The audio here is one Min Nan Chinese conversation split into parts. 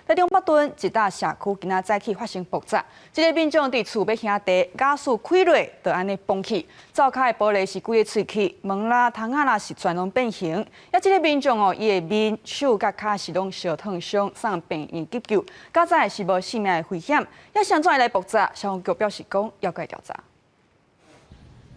台中北屯一搭社區今仔早起發生爆炸，一个民眾佇厝欲兄弟，瓦斯開落，就按呢崩去，灶跤的玻璃是規个碎去，門啦、窗仔啦是全攏變形。啊，這个民眾哦，伊的面、手佮跤是攏燒燙傷，送病院急救，佳哉是無性命的危險。啊，啥物來爆炸，消防局表示講猶閣調查。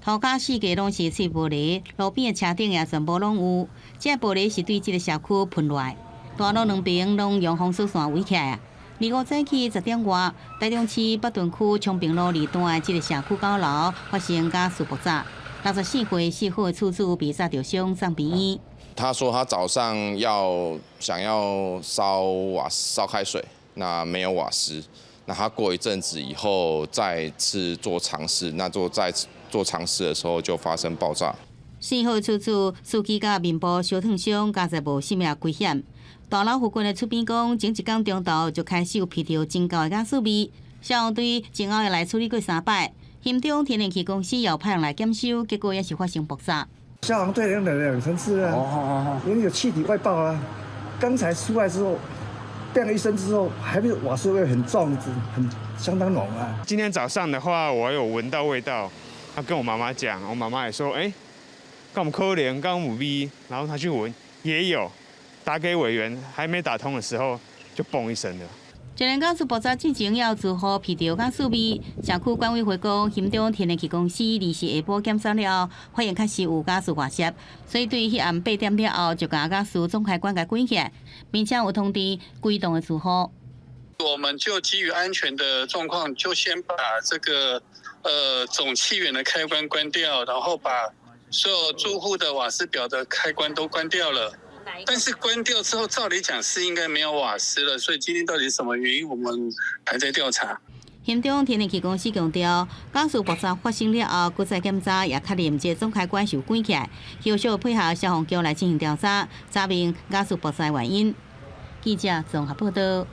塗跤四界攏是碎玻璃，路邊的車頂也全部攏有。這玻璃是對這个社區噴落來，大樓兩邊攏用封鎖線圍起來。25早起10點外，台中市北屯區昌平路二段的這个社區九樓發生瓦斯爆炸，64歲姓郝的厝主被炸著傷，送病院。他說他早上要想要燒瓦燒開水，那沒有瓦斯。那他過一陣子以後再次做嘗試，那做再次做嘗試的時候就發生爆炸。姓郝厝主司機佮面部燒燙傷，佳哉無性命危險。大樓附近的厝邊講，前一工中晝就開始有聞著真厚的瓦斯味，消防隊前後來處理過三擺。興中天然氣公司又派人來檢修，結果也是發生爆炸。消防隊來了兩三次啊，因為有氣體外爆啊。剛才出來之後，變了一聲之後，還是瓦斯味很重，很相當濃啊。今天早上的話，我有聞到味道，他跟我媽媽講，我媽媽也說，哎，敢可能，敢有味，然後他去聞，也有，打給委員，還沒打通的時候，就嘣一聲了。一連瓦斯爆炸之前，有住戶聞著瓦斯味，社區管委會講，興中天然氣公司二四下晡檢查了後，發現確實有瓦斯外洩，所以對彼暗8點了後就共瓦斯總開關共關起來，並且有通知規棟的住戶。我們就基於安全的狀況，就先把這個總氣源的開關關掉，然後把所有住戶的瓦斯表的開關都關掉了。但是關掉之後，照理講是應該沒有瓦斯了，所以今天到底是什麼原因，我們還在調查。興中天然氣公司強調，瓦斯爆炸發生了後，閣再檢查也確認這總開關是有關起來，後續配合消防局來進行調查，查明瓦斯爆炸原因。記者綜合報道。